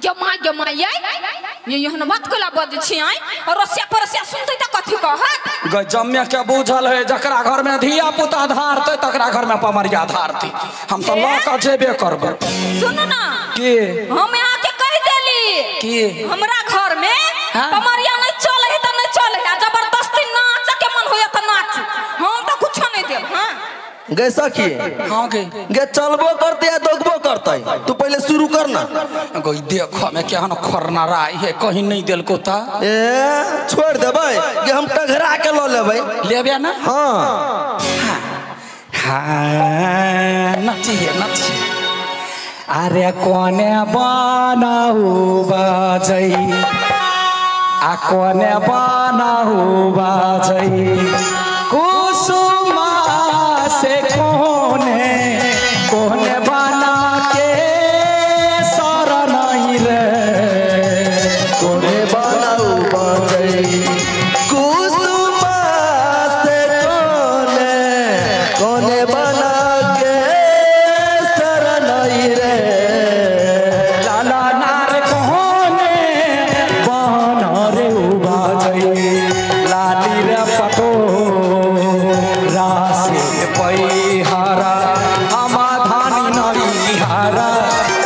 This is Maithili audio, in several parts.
जमा जमा ये ये एहन बात कला बजै छी आइ रसिया परसिया सुनतै त कथी कहत गै जम्मे के बुझल है जकरा घर में धिया पुता धारतै तकरा घर में पमरिया धारतै हम त ल के जेबे करबै सुनू ना के हम यहाँ के कह देली के हमरा घर में पमरिया नहीं चले है त नहीं चले है जबरदस्ती नाच के मन होया त नाच हम त कुछो नहीं देब हां गए सखी हां के गे चलबो करते या दोगबो करते तू पहले शुरू कर ना गई देखो में केहन खरनाराई है कहीं नहीं देलको ता ए छोड़ देबै गे हम टघरा के ल लेबै लेबे ना हां हां नचिए नचिए अरे कोने बनाऊ बाजै आ कोने बनाऊ बाजै कुसुमा से कोने कोने बना के सारा नहीं रे कोने बनाऊ बाजै कुसुमा से कोने कोने बना के सारा नहीं रे लाला नार कोने बना रे बाजै लाली रे पटो रासे पैहारा हमा धानी नरिहारा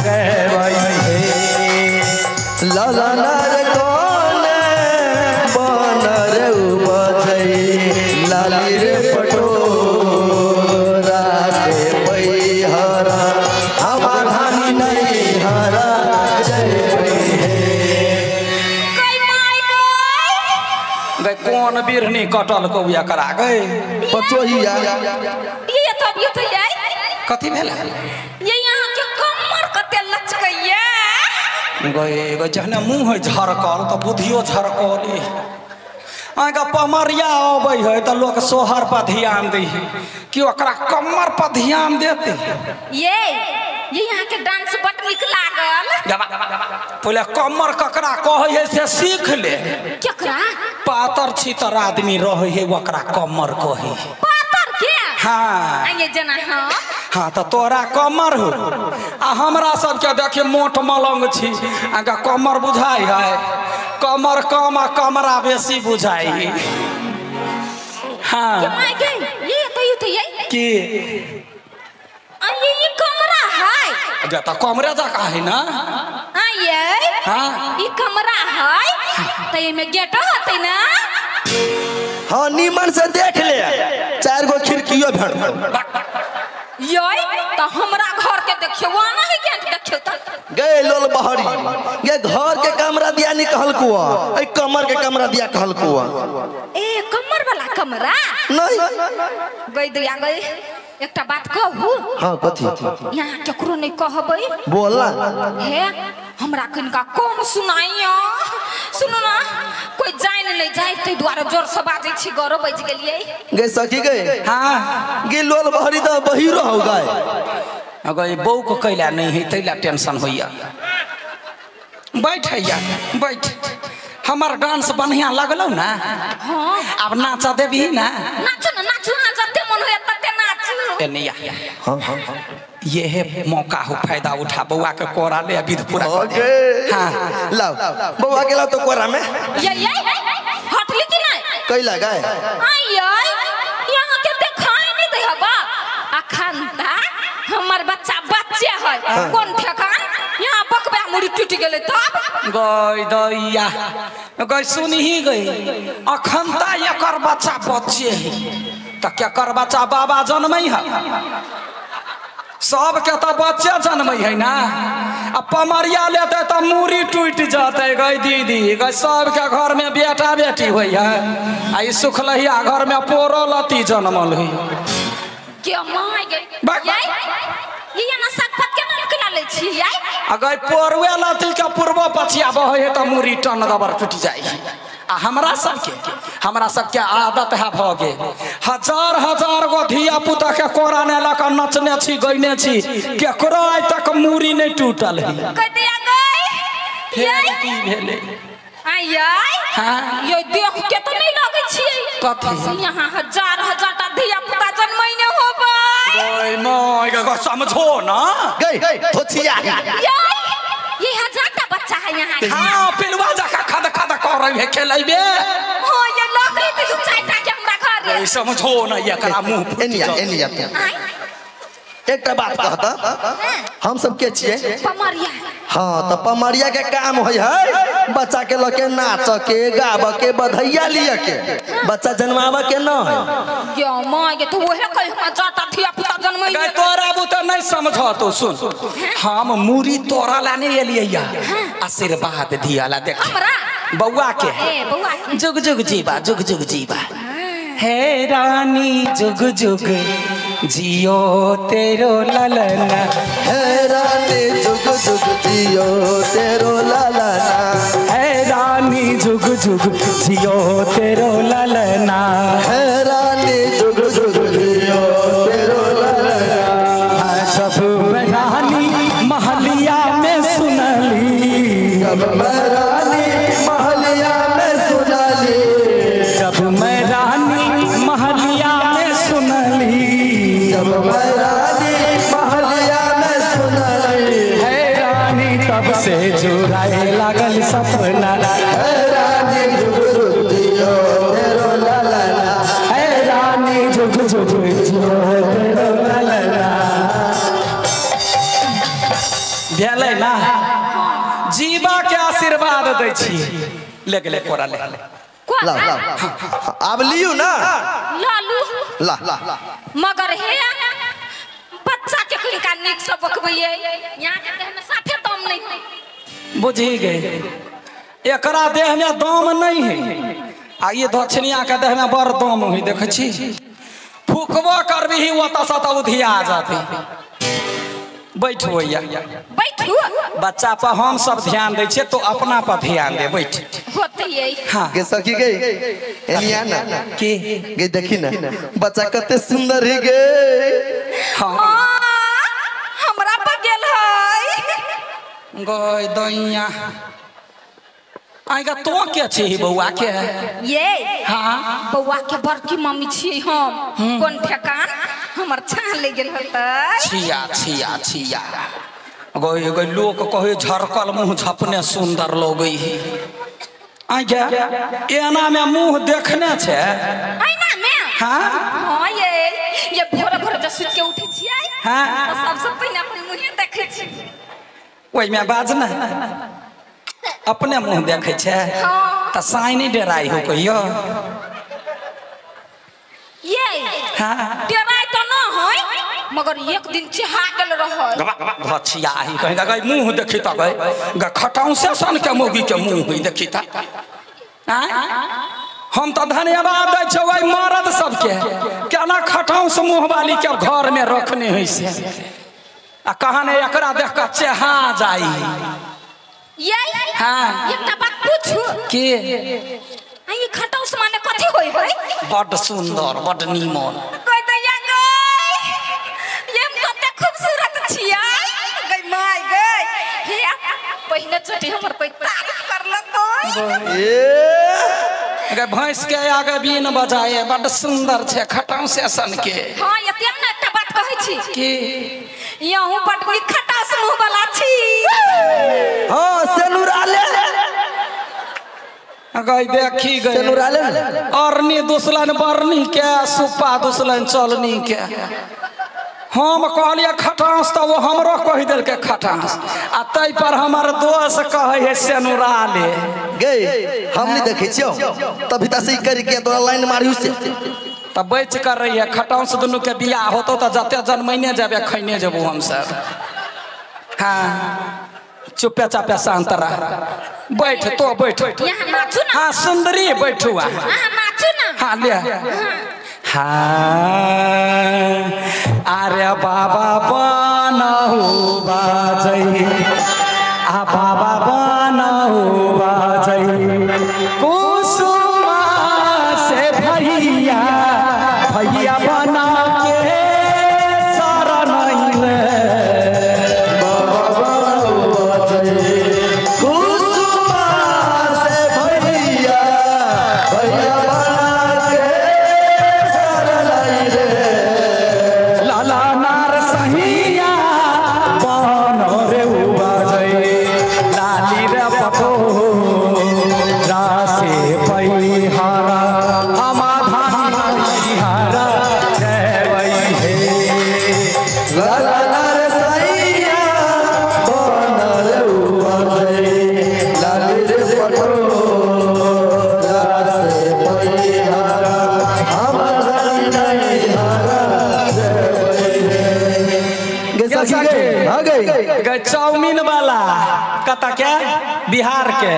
देवै हे लाला नार कोने बना रे बाजै लाली रे पटो रासे पैहारा हमा धानी नरिहारा देवै हे गई माय गई गई कोन बिरनी कटल को एकरा गई पचोहिया ये तब ये तो ये कथी भेल ये यहाँ के कमर कते लचकैया गई गई जहने मुँह है झरकल तो बुद्धियो झरकल अहाँके पमरिया अबै है तो लोग सोहर पर ध्यान दै है कि ओकरा कमर पर ध्यान देते ये यहाँ के डांस बड नीक लागल पहिले कमर ककरा कहै है से सीख ले केकरा पातर छीतर आदमी रहै है ओकरा कमर कहै है पातर के हाँ ये जना हाँ हाँ तो तोरा कमर हो आ हमरा सबके देखिए मोट मलंग छी अहाँके कमर बुझाइ है कमर कम आ कमरा बेसी बुझाइ है हाँ ये my गई ये तो ये तो ये की ये कमरा है जे तो कमरे जका है ना हाँ ये हाँ ये कमरा है तो ये में गेट होते ना हाँ नीमन से देख ले चार गो खिड़कियों भेड़ ये तो हमरा घर के देखियो वहाँ नहीं गेट देखियो तो गए लोल बहरी ये घर के कमरा दिया नहीं कहलकुआ ए कमर के कमरा दिया कहलकुआ ए कमर वाला कमरा नहीं गई दिया गई एकटा बात कहू हाँ कथी यहाँ केकरो नहीं कहबै बोला हे हमरा किनका कम सुनाइयो सुनू ना कोई जान नहीं जाए तै दुआरे जोर से बाजै छी गरो बजि गेलियै गए सखी गए हाँ गे लोल बहरी तो बहिरो हो गए अगर बहू को कैला नहीं है तैला टेंशन होइया बैठ हैया बैठ हमर डांस बढ़िया लगलो ना हाँ अब नाचा देबी ना नाचू ना नाचू हाँ जते मन होया तते नाचू एनिया हाँ हाँ ये है मौका हो फायदा उठा बउआ के कोरा ले अभी पूरा कर दे। ओके हाँ लाओ बउआ के लाओ तो कोरा में ये हटली कि नहीं कैला गए आई यहाँ के देखाई नहीं दे हबा अखन ता हमर बच्चा बच्चे है कोन ठेकान यहाँ बकबा मुड़ी टूट गेलै तब गई दैया गई सुनही गई अखन ता एकर बच्चा बच्चे है त केकर बच्चा बाबा जनमै है सबके तो बच्चे जनमै है ना आ पमरिया लेते तो मूड़ी टूटि जाते गई दीदी गई सबके घर में बेटा बेटी होइ है आ ई सुखलहिया घर में पोरो लती जनमल है के my गई ये ये ना साग पात के नाम केना लै छी याई अगर पोरुए लती के पूर्वो पछिया बहै है तो मूड़ी टन दबर टूटि जाइ है आ हमरा सबके आदत है भ गेल हजार हजार गो धिया पुता के कोरा ने लऽ कऽ नचने छी गइने छी केकरो आइ तक मूड़ी नहीं टूटल है कह दिया गई फेर की भेलै आई आई हाँ ये देख के तो नहीं लगै छियै कथी? यहाँ हजार हजार टा धिया पुता जनमैने होबै गई my गो समझो ना गई होछिया ये हजार टा बच्चा हां पिलुआ जका खद खद कर रही है खेलैबे। हां ये लकड़ी के दू चारिटा के हमरा घर रे समझो न एकरा मुंह एनिया एनिया एकटा बात कहता हम सब के छिए पमरिया। हां त पमरिया के काम होय है बच्चा के लके नाच के गाब के बधैया लिया के बच्चा जन्मावा के न है। यो मां ये तो वहे कह हम जाता थिया पुता जन्मै गए तोरा बु त नहीं समझ तो सुन हम मूरी तोरा लाने एलियै आशीर्वाद दियाला देख हमरा बउआ के ए बउआ के जुग जुग जीवा जुग जुग जीवा हे रानी जुग जुग जियो तेरो ललना हे रानी जुग जुग जियो तेरो ललना हे रानी जुग जुग जियो तेरो ललना हे रानी जुग जुग जियो तेरो ललना। सब मैं रानी महलिया में सुनली सब मैं रानी महलिया में सुनली सब मैं रानी महलिया में सुनली जब मैं रानी महलिया में सुनली हे रानी तब से जुड़ाए लागल सपना हे रानी जुग जुग जियो तेरो ललना हे रानी जुग जुग जियो तेरो ललना। भेलै ना जीवा के आशीर्वाद दै छी ले गेलै कोरा ले ला ला अब लियो ना लालू ला ला मगर हे बच्चा के किनका निक से बकबैये यहाँ के देह में साफे दम नहीं है। बुझी गए एकरा देह में दम नहीं है आ ये दक्षिणिया के देह में बड़ दम है देख छी फूकबो करबी ओतऽ से तऽ उधिया जाते। बैठ भैया बैठू बच्चा पर हम सब ध्यान दै छियै तो अपना पर ध्यान दे बैठ होते यही। हां गे सखी गई एनिया ना के गे देखी ना बच्चा कते सुंदर है गे। हां हमरा पर गेल है गई दैया आइगा तो के छी बउआ के ये। हां बउआ के बड़की मम्मी छी हम कोन ठेकान हमर छान ले गेल होतै। छिया छिया छिया गई गई लोक कहे झरकल मुंह झपने सुंदर लगै है आइगा एना में मुंह देखने छे ऐना में। हां हां ये भोरे भोरे जब सुत के उठै छियै हां त सबसे पहिने अपन मुंहे देखै छी ओइ में बाज ना अपने मुंह देखै छे त साई नहीं डराई हो कहियो ये। हां डराई त न होय मगर एक दिन चिहा गेल रहै भछिया ही कहीं गई मुंह देखी त गई ग खटाउसे सन के मौगी के मुंह ही देखी त हम तो धन्यवाद दै छौ ओइ मर्द सबके केना खटाउस मुंह वाली के घर में रखने है से आ कहाँ ने एकरा देख के चेहा जाई ये। हां एकटा बात पूछू के आ ई खटाउस माने कथि होय है? बड सुंदर बड नीमन कोई दैया गई ये हम कते खूबसूरत छियै गई my गई हे पहिने चोटी हमर कोई तारीफ करलक ए गे भैंस के आगे बीन बजाए बड सुंदर छे खटाउस सन के। हां एते ने एकटा बात कहै छी के यहूं बड नीक खटाउस मुंह वाला छी। हां सेनुराले गई देखी गई सेनुराले अरनी दुसलन बरनी के सुपा दुसलन चलनी के हम कहलिए खटांस तो वो हमरो कहि देलकै खटांस आ तै पर हमर दोस्त कहै है सेनुराले गई हम नहीं देखै छियौ तभी त से करी के तोरा लाइन मारियौ से त बच कर रही है खटांस दुनू के बियाह होतो त जते जनमैने जाबे खैने जेबो हम सब। हां चुपे चापे शांत रह बैठ तो बैठ। यहाँ नाचू ना। हाँ सुंदरी बैठू हाँ नाचू ना। हाँ ले। हाँ अरे बाबा बनाऊ बाजई आ बाबा बनाऊ बाजई कुसुमा से भैया भैया बना के सारा नहीं ले बाबा बनाऊ बाजई कुसुमा से भैया भैया बना के सारा नहीं ले लाला नार सहिया बनो रे बाजई कत के बिहार के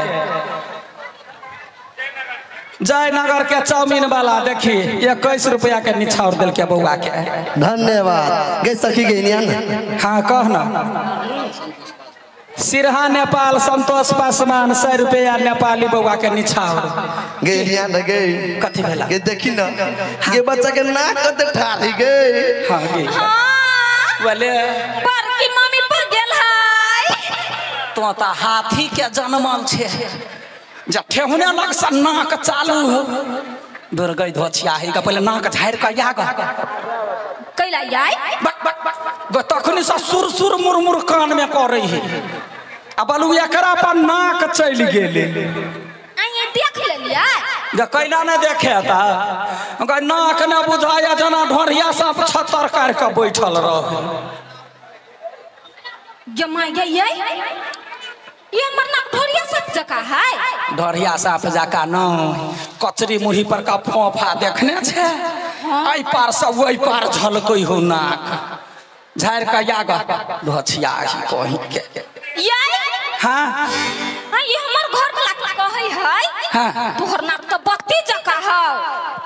जयनगर के चाउमीन वाला देखी 21 रुपया के निछावर दिल के बउआ के। धन्यवाद गे सखी गे ना। हाँ कह ना। सिरहा नेपाल संतोष पासवान 100 रुपया नेपाली बउआ के निछावर गे न गे। कथी भेला गे देखी ना गे बच्चा के नाक कते ठाढ़ी गे। हाँ गे बोले बड़की मम्मी पर गेल है तो ता हाथी के जनमल छे जब ठेहुने लग से नाक चालू हो दुर्गई धोछिया है पहले नाक झाड़ के आ ग कैला जाय बक बक बक गो तखनी से सुर सुर मुरमुर कान में कर रही है। आ बलू एकरा पर नाक चल गेले आइए देख लेलिए ग कैला ने देखे ता ग नाक ने बुझाया जना ढोरिया सब छतर कर के बैठल रह जमा गई ये हमर नाक ढोरिया सब जका है। ढोरिया साफ जका न कचरी मुही पर का फोफा देखने छे एहि पार से ओहि पार झलकै हो नाक झाड़ के आग धोछिया ही कहीं के ये हां हां ये हमर घर वाला कहै है। हां तोहर नाक त बत्ती जका है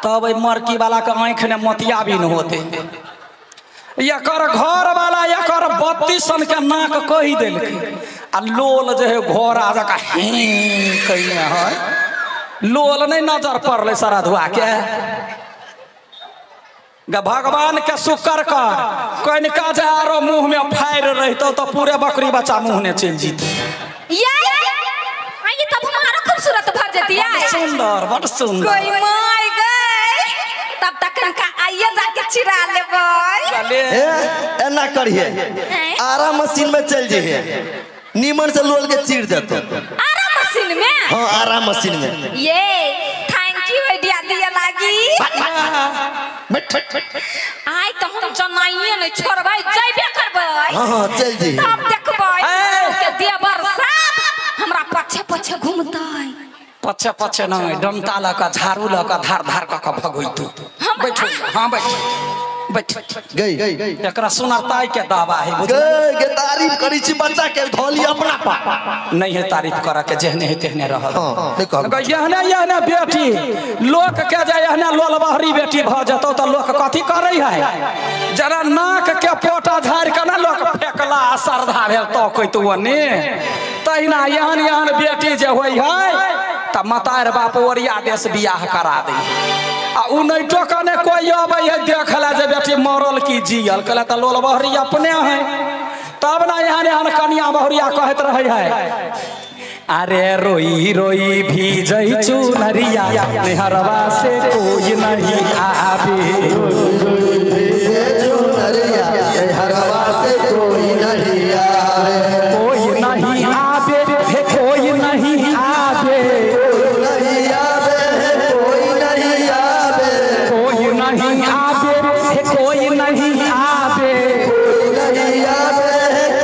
तब एहि मरकी वाला के आंख ने मोतियाबिन होते। एकर घर वाला एकर बत्ती सन के नाक कहि देलकै आ लोल जे है घोड़ा जका हे कइने है लोल नहीं नजर पड़लै सरधुआ के। ग भगवान के शुक्र कर कनिका जे आरो मुंह में फायर रहितो तो पूरे बकरी बच्चा मुंह ने चलि जीते। ये आई तब हमारा खूबसूरत भ जतिया सुंदर बड़ सुंदर कोई my गई तब तक का आइए जाके चिरा लेबै। ए एना करिए आरा मशीन में चल जइहे नीमन से लोल के चीर देतो आरा मशीन में। हां आरा मशीन में। ये thank you idea दिया लागी। आई तो हम जनाइए नहीं छोड़बै जइबे करबै। हां हां चल जइहे तब देखबै के देवर साहब हमरा पछे पछे घूमतै। पछे पछे नहीं डंटा ल के झाड़ू ल के धार धार क के भगैतू। बैठो हां बैठ बैठ गई एकरा सुनरताई के दावा है बुझल गई के तारीफ करी छी बच्चा के धोली अपना पा नहीं है तारीफ कर के जेहने है तेहने रहल। हां नहीं कहब यहने यहने बेटी लोक के जे यहने लोलबहरी बेटी भ जतौ त लोक कथी करै है जरा नाक के पोटा झाड़ के ना लोक फेकला श्रद्धा भेल तो कहतौ ओने तहिना यहन यहन बेटी जे होई है त मतार बाप ओरिया देश बियाह करा दे आ उ नैटो कने कोई अबै है देखला जे बेटी मरल की जियल कहला त लोल बहरी अपने है तब ना यहाँ यहाँ कनिया बहुरिया कहत रहे है। अरे रोई रोई भीजै चुनरिया नेहरवा से कोई नहीं आवे चुनरिया नेहरवा से कोई नहीं आवे कोई नहीं आवे हे कोई नहीं आवे नहीं आवे कोई नहीं आवे कोई नहीं आवे हे कोई नहीं आवे नहीं आवे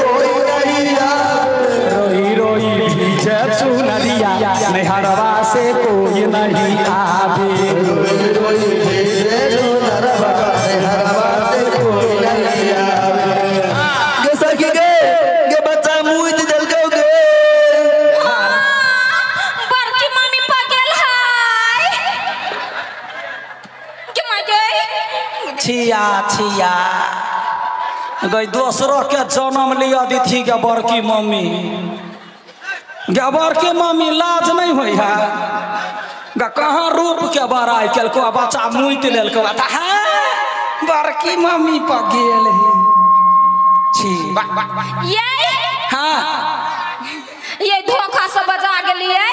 कोई नहीं आवे रोई रोई भीजे चुनरिया नेहरवा से कोई नहीं आवे रोई रोई भीजे चुनरवा नेहरवा से कोई नहीं आवे। गे सखी गे गे बच्चा मुंह दिल के गे बड़की मम्मी पगेल है के my गई छिया छिया गई दोसरो के जन्म लिया दिथी के बड़की मम्मी गे बड़की मम्मी लाज नहीं होई है ग कहाँ रूप के बड़ाई केलको आ बच्चा मुइत लेलको आ है बड़की मम्मी पगेल है छी ये हाँ ये धोखा से बजा गेलिए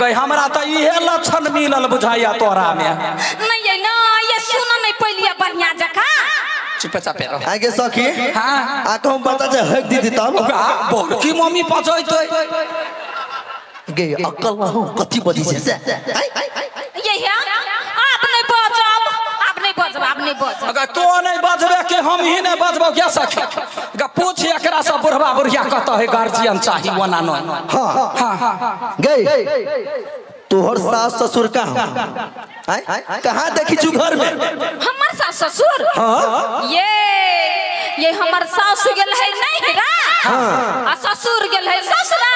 गई हमरा त इहे लक्षण मिलल बुझाइया तोरा में नहीं ये ना ये सुन नहीं पैलिया बढ़िया जका चुपचाप रह आगे सखी। हां आ कहूं बच्चा जे हक दीदी तब बड़की मम्मी पचैतै गे अक्कल ना हो कथी बजी छै ये है आप नहीं बजब आप नहीं बजब आप नहीं बजब अगर तो नहीं बजबे के हम ही नहीं बजबो क्या सखी ग पूछ एकरा से बुढ़वा बुढ़िया कत है गार्जियन चाही ओना न। हां हां गई तोहर सास ससुर कहाँ कहाँ देखी छु घर में हमर सास ससुर। हाँ ये हमर सास गेल है नैहरा आ ससुर गेल है ससुरा।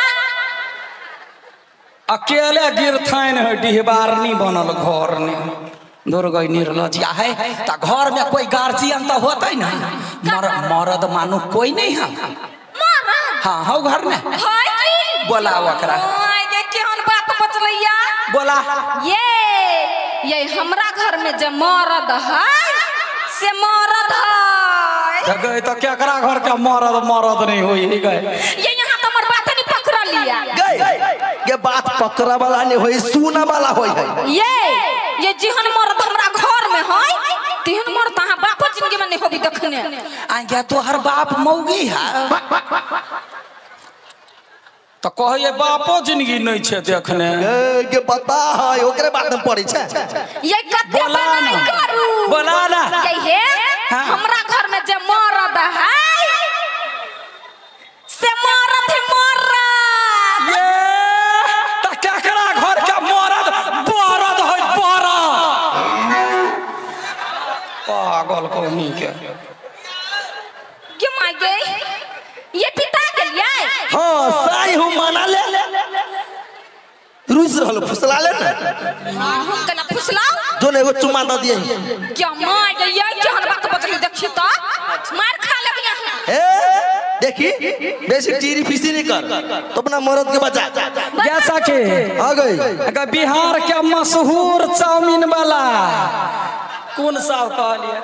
अकेले गिरथाइन है डिहबारनी बनल घर ने दुर्गई निर्लजिया है त घर में कोई गार्जियन तो होते नहीं मरद मानू कोई नहीं है मरद हां हो घर में है की बोला ओकरा ओए केहन बात बचलैया बोला ये हमरा घर में जे मरद है से मरद है गए तो केकरा घर के मरद मरद नहीं होई गए ये यहां तो हमर बात नहीं पकड़ लिया गए ये बात पकड़ा वाला नहीं होई सुना वाला होई है ये जेहन मरद हमरा घर में है तेहन मरद अहाँ बापो जिंदगी में नहीं होबी देखने आ गया तोहर बाप मौगी है तो कहिए बापो जिंदगी नहीं छे देखने के बता है ओकरे बात में पड़ी छे ये कते बड़ाई करू बोला ना ये हे हमरा घर में जे मरद है से मरद है मरद ये त केकरा घर के मरद बरद है बरद पागल कोनी के के माय गे ये पिता गेलियै हां सही हूं माना ले रुस रहल फुसला ले ना हम केना फुसलाउ जो ने एगो चुमा the दिए क्या माय गे ये केहन बात बजली देखी त मार खा लेब यहाँ ए देखी बेसी टीरी फीसी नहीं कर तो अपना मरद के बचा जैसा कि आ गई अगर बिहार के मशहूर चाउमीन वाला कौन साहब कहलिए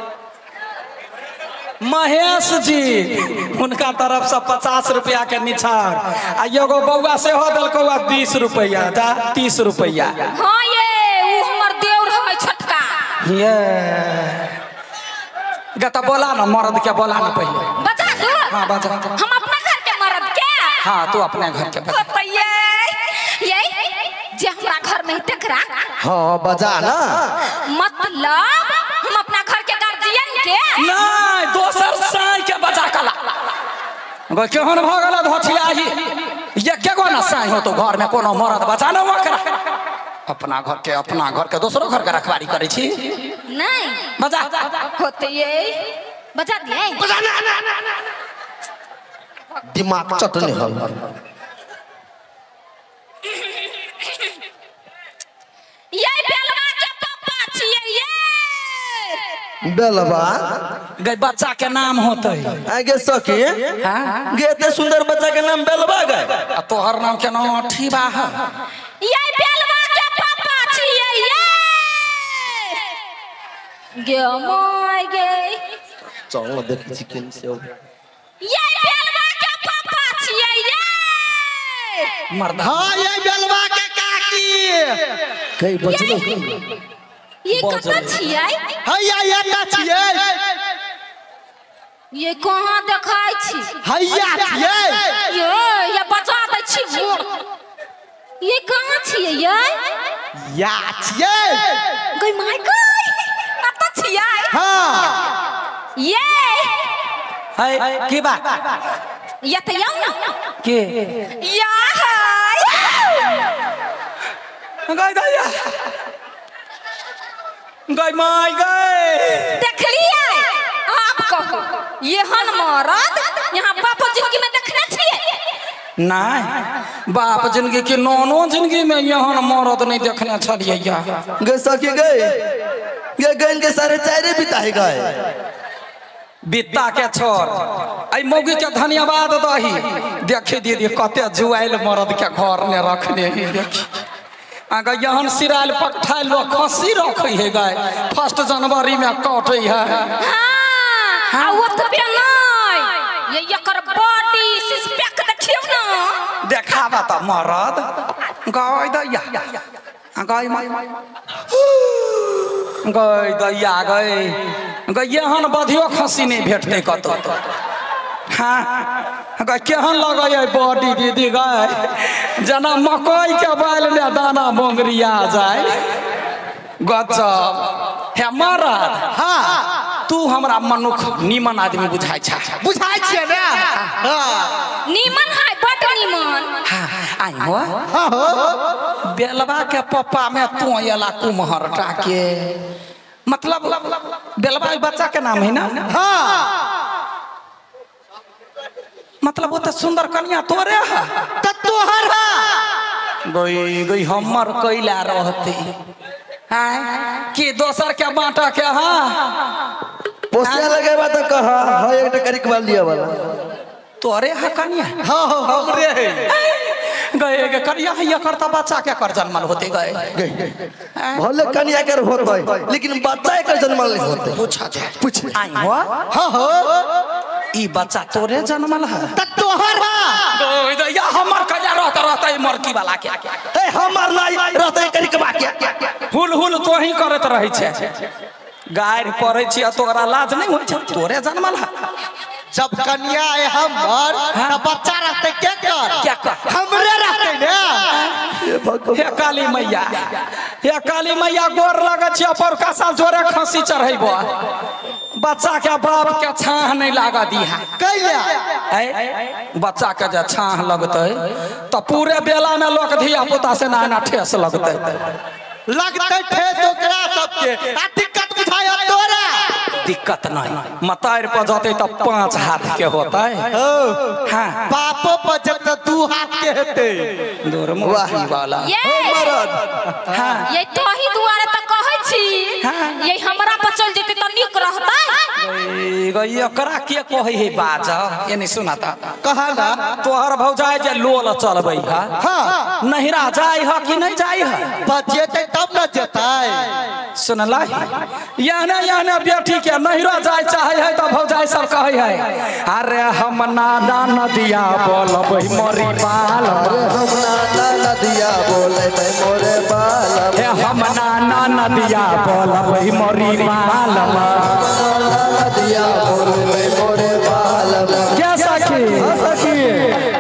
महेश जी उनका तरफ से 50 रुपया के निछाड़ आ एगो बउआ सेहो देलकौ 20 रुपया दा 30 रुपया हां ये उ हमर देवर है छोटका ये गता बोला ना मर्द के बोला ना पहले बचा दो हां बचा हम अपना घर के मर्द के हां तू अपने घर के बचा तो ये जे हमरा घर में तेकरा हां बजा ना मतलब हम अपना घर के गार्जियन के नहीं दोसर साई के बजा कला गो केहन भ गेल धोछियाही ये के गो ना साई हो तो घर में कोनो मर्द बचा ना ओकरा अपना घर के दोसरो घर के रखवारी करै छी नहीं बजा होते ये बजा दिए बजा ना दिमाग चटने हल ये बेलवा के पापा छिए ये बेलवा गई बच्चा के नाम होते आगे सखी हां गे इतने सुंदर बच्चा के नाम बेलवा गए आ तोहर नाम के नाम ठीबा है ये बेलवा के पापा छिए ये गे my गे चल देखै छी केन से ये बेलवा के पापा छिए ये मर्द हां ये बेलवा के काकी कई बचलो ये कत छिए हैया ये का छिए ये कहां देखाय छी हैया छिए ये बचा दै छी मोर ये कहां छिए ये या छिए गई my गई अत छिए हां ये है की बात ये त याउ ना के या है गई दैया गई my गई देखलिए आप कहो येहन मरद यहाँ बाप जिंदगी में देखने छिए नहीं बाप जिंदगी के नौनो जिंदगी में यहन मरद नहीं देखने छलिए या गे सखी गए गे गन के सारे चारे बिताए गए बित्ता के छोड़ ऐ मौगी के धन्यवाद दही देखी दीदी कते जुआइल मरद के घर ने रखने ही देखी अगर यहन सिराइल पकठाइल लोग खसी रखे है गाय 1 जनवरी में कटे है हाँ आ ओतबे नहीं ये एकर बॉडी सिक्स पैक देखियौ ना देखाबा त मरद गई दैया गई माई गई दैया गई गई एहन बधियो खसी नहीं भेटतै कतौ हाँ गई केहन लगै बॉडी दीदी गई जेना मकई के बालि ने दाना बोंगरिया जाय गजब हे मरद हाँ तू हमरा मनुख नीमन आदमी बुझाइ छ बुझाइ छियै ने हाँ नीमन है बड नीमन हाँ आई हो हाँ हो बेलवा के पप्पा में तू एला कुम्हर के मतलब बेलवा बच्चा के नाम है ना हाँ मतलब वो तो सुंदर कन्या तोरे है त तोहर है गई गई हमर कैला रहते हैं कि दोसर के बांटा के। हाँ पोसिया लगेबा त कह हां एकटा करिकवा लिया वाला तोरे है कनिया। हां हां हमरे है गए के कनिया है करता बच्चा के कर जन्मल होते गए भले कनिया कर होते लेकिन बच्चा के जन्मल नहीं होते। पूछा जाए पूछ आई हो। हां हो ई बच्चा तोरे जन्मल है त तोहर है या हमर कनिया रहता रहता ई मरकी वाला के ए हमर नहीं रहते करिकवा के हुल हुल तोही करत रहै छै गारि पड़ै छी तोरा लाज नहीं होइ छै तोरे जन्मल है। जब कन्या है हमर त बच्चा रहते के कर क्या कर हमरे रहते ने। हे काली मैया हे काली मैया गोर लगै छी परका साल जोरे खसी चढ़ैबो बच्चा के बाप के छाह नहीं लाग दिहा कैला बच्चा के जे छाह लगतै त पूरे बेला में लोक धिया पुता से ना ना ठेस लगतै लगतै ठेस ओकरा सबके आ दिक्कत बुझाय तोरा दिक्कत नहीं मतार पर जते त 5 हाथ के होतै। हां बापो पर जते 2 हाथ के हेतै दूर मुर्गी वाला मरद। हां ये तोही दुआरे त कहै छी ये हमरा पर चल जेते त नीक रहतै। गई एकरा के कहै हे बाज ये नहीं सुनाता कहा ना तोहर भौजाई जे लोल चलबै है। हां नहिरा जाय ह कि नहीं जाय ह बचेतै तब न जेतै। सुनला याने याने बेटी के नहिरा जाय चाहे है त भौजाई सब कहै है अरे हम नाना नदिया बोलबै मोरी बाल अरे हम नाना नदिया बोलबै मोरे बाल हे हम नाना नदिया बोलबै मोरी बाल नदिया बोलबै मोरे बाल। क्या सखी सखी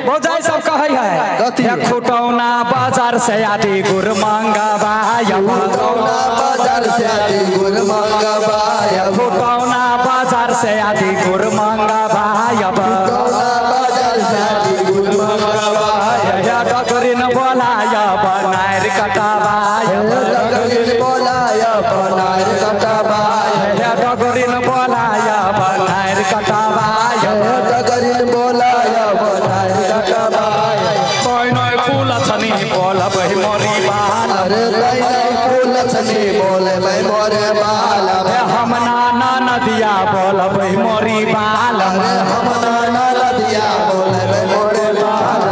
भौजाई सब कहै है हे खुटौना बाजार से आदि गुड़ मंगवाय खुटौना बाजार से आदि गुड़ मंगवाय खुटौना बाजार से आदि गुड़ मंगवाय खुटौना बाजार से आदि गुड़ मंगवाय हे डगरिन बोलाय बनार कटवाय डगरिन बोलाय बनार कटवाय हे डगरिन बोलाय बनार कटवाय डगरिन बोलाय बनार कटवाय तैनै फूल छनी बोलबै मोरी बाल अरे तैनै फूल छनी बोलबै मोरे बाल हम नाना नदिया बोलबै मोरी बाल अरे हम नाना नदिया बोलबै मोरे बाल।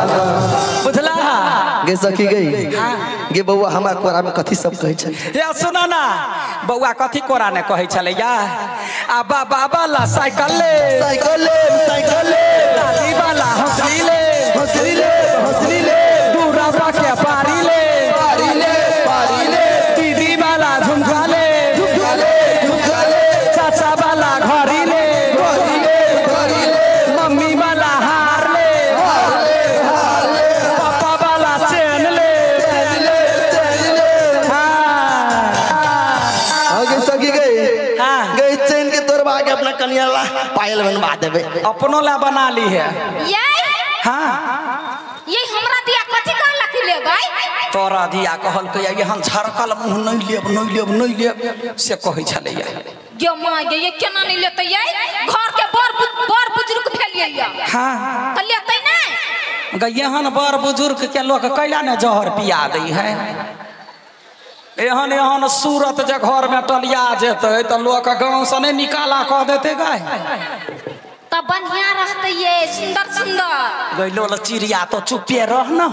बुझला गे सखी गई गे बौआ हमरा कोरा में कथी सब कहै छै या सुना ना बौआ कथी कोरा ने कहै छलै या आ बाबा वाला साइकिल ले साइकिल ले साइकिल ले दादी वाला हंसली ले हंसली ले हंसली ले दूरवा के पारी ले पारी ले पारी ले दीदी वाला झुमका ले झुमका ले झुमका ले चाचा वाला घड़ी ले घड़ी ले घड़ी ले मम्मी वाला हार ले हार ले हार ले पापा वाला चैन ले चैन ले चैन ले। हां आगे सखी गई हां गई चैन के तोड़वा के अपना कनिया ला पायल बनवा देबे अपनो ला बना ली है ये। हां ये हमरा दिया कथि कहलक लेबै तोरा दिया कहलकै एहन झरकल मुँह नहीं लेब नहीं लेब नहीं लेब से कहै छलैया। गे मां गे ये केना नहीं लेतै ये घर के बड़ बुजुर्ग भेलियै या। हां त लेतै नै गे एहन बड़ बुजुर्ग के लोक कैला ने जहर पिया दै है एहन एहन सूरत जे घर में टलिया जेतै त लोक गाँव से नहीं निकाला कह देतै गाय त बढ़िया रहतै ये सुंदर सुंदर गइलो ल चिड़िया तो चुपे रह न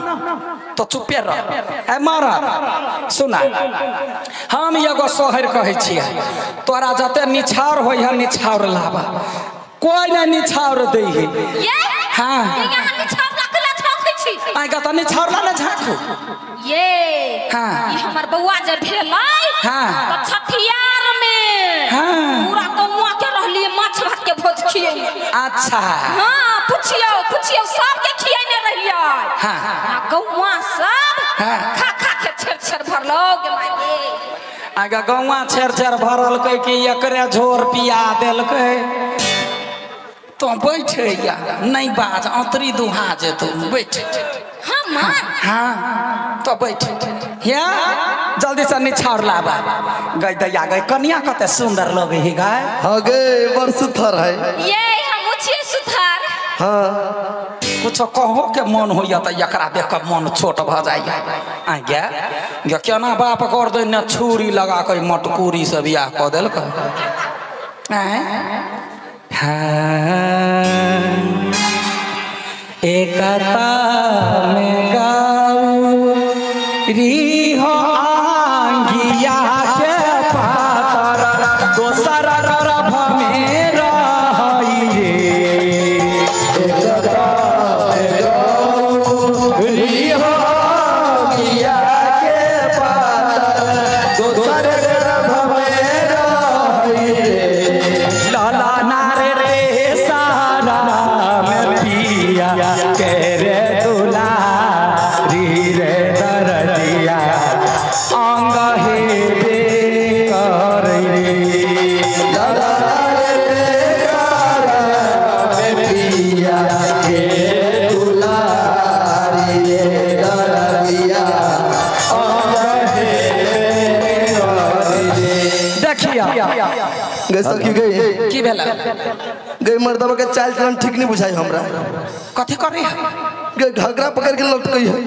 तो चुपे रह ए मरद सुना हम एगो सोहर कहै छियै तोरा जते निछाउर होइ है निछाउर लाबा कोई नहीं निछाउर दै है। ये हां ये यहाँ निछाउर रखला झाँकै छी आइ ग त निछाउर ला ने झाँकू ये हां ई हमर बौआ जे भेलै हां त छठियार में हां पूरा गौवा के रहलियै माछ भात के भोज खियैने। अच्छा हां पुछियौ पुछियौ सबके खियैने रहियै। हां आ गौवा सब हां खा खा के छेर छेर भरलो गे माय गे। आगा गौवा छेर छेर भरलकै कि एकरे झोर पिया देलकै तो बैठ या नहीं बाज औतरी दुहा जेतौ बैठ। हां मां हां तो बैठ या जल्दी से निछाउर लाबा गई दैया गई कनिया कते सुंदर लगे है गाय। हां गे बड़ सुथर है ये हम छियै सुथर। हां कुछ कहो के मन होइया त एकरा देख के मन छोट भ जाइया। आ गे गे केना बाप कर दे ने छुरी लगा के मटकूरी से बियाह क देलक। हां एकता में गाऊ री हो आंगिया के पातर दोसर गर्भ में रहई रे। एकता में गाऊ री हो आंगिया के पातर दोसर गर्भ में रहई रे। लाला नारे रे सारा में पिया के रे दुलारी रे दरदिया अंग हे बे कर रे। लाला रे सारा में पिया के दुलारी रे दरदिया अंग हे कर रे। देखिया गे सखी गई की भेला गई मर्दवा के चाल चलन ठीक नहीं बुझाई हमरा। कथी करे है गे घघरा पकड़ के लटकई है।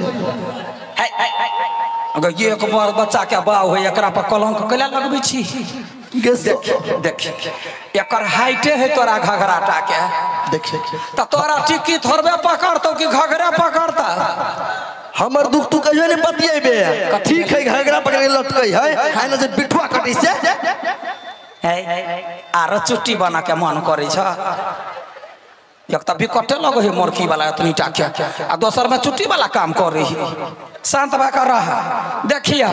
अगर ये एक बार बच्चा के बाव है एकरा पर कलंक कैला लगबै छी। गे देख देख एकर हाइटे है तोरा घघरा टा के। देख त तोरा टिक्की थोड़बे पकड़तौ कि घघरा पकड़ता। हमर दुख तू कहियो नहीं बतियेबे। ठीक है घघरा पकड़ के लटकई है आइ न जे बिठुआ कटी से है आरो चुट्टी बना के मन करे छ। एक त बिकटे लगे है मोरकी वाला एतनी टा के आ दोसर में चुट्टी वाला काम करे है। शांत भा कर रह। देखिया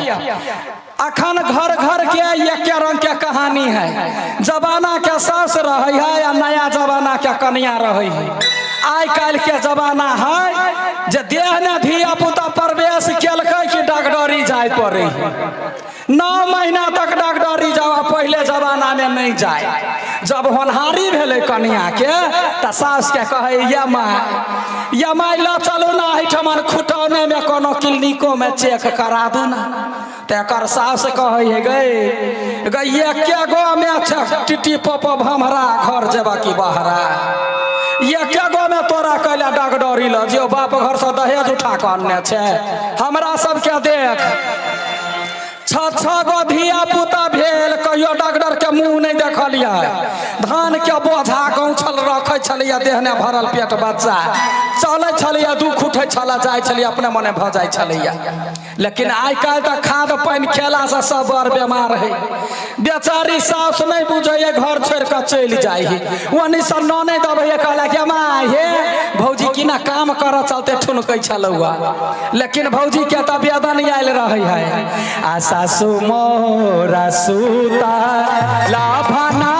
अखन घर घर के एक रंग के कहानी है। जमाना के सास रहे है या नया जमाना के कन्या रहे है। आइ काल्हि के जमाना है जे देह ने धिया पुता प्रवेश केलकै कि डॉक्टरी जाय पड़े है। 9 महीना तक डॉक्टरी जाओ, पहले जमाना में नहीं जाए। जब होनहारी भेलै कन्या के त सास के कहे या माय ल चलू ना एहिठमन खुटौने में कोनो क्लिनिको में चेक करा दू ना। त एकर सास कहे है गई गई एके गो में टिटी पप हमरा घर जेबा की बहरा एके गो में तोरा कैला डॉक्टरी ल जियो बाप घर से दहेज उठा के अनने छै। हमरा सबके देख 6-6 गो धिया पुता भेल कहियो डॉक्टर के मुंह नहीं देखलियै। धान के बोझा गौछल रखै छलियै देहने भरल पेट बच्चा चलै छलियै दुख उठै छलै जाइ छलियै अपने मने भऽ जाइ छलैया। लेकिन आइ काल्हि तऽ खाद पानि खेलासँ सब बड़ बेमार है। बेचारी सास नहीं बुझैए घर छोड़ि कऽ चलि जाइ है। ओन्नीसँ ननैद अबैए कहलक माय हे भौजी की ना काम करऽ चलते ठुनकै छलौआ। लेकिन भौजी के तऽ वेदन आयल रहै है। आ सासु मोरा सूता लाभना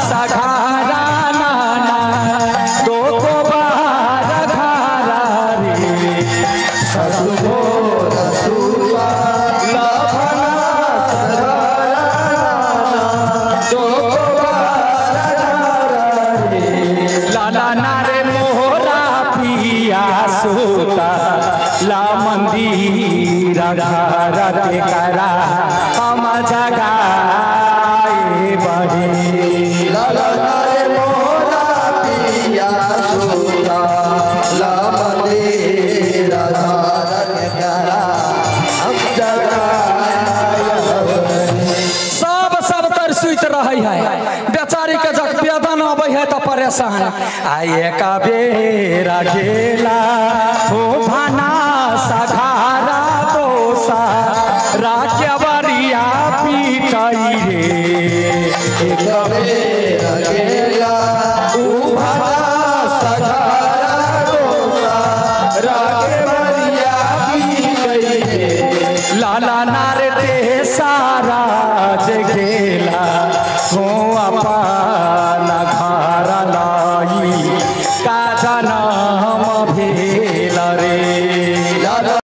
सघारा नाना दो को बार घारा रे। सासु मोरा सूता लाभना सघारा नाना दो को बार घारा रे। लाला नारे मोरा पिया सूता ला मंदिर घारा के करा हम जगाए बहे। लाला नारे मोरा पिया सूता ला मंदिर घारा के करा हम जगाए बहे। सब सब तर सुति रहै है। बेचारी के जब वेदन अबै है तऽ परेशान। आ एक बेरा गेला हो भाना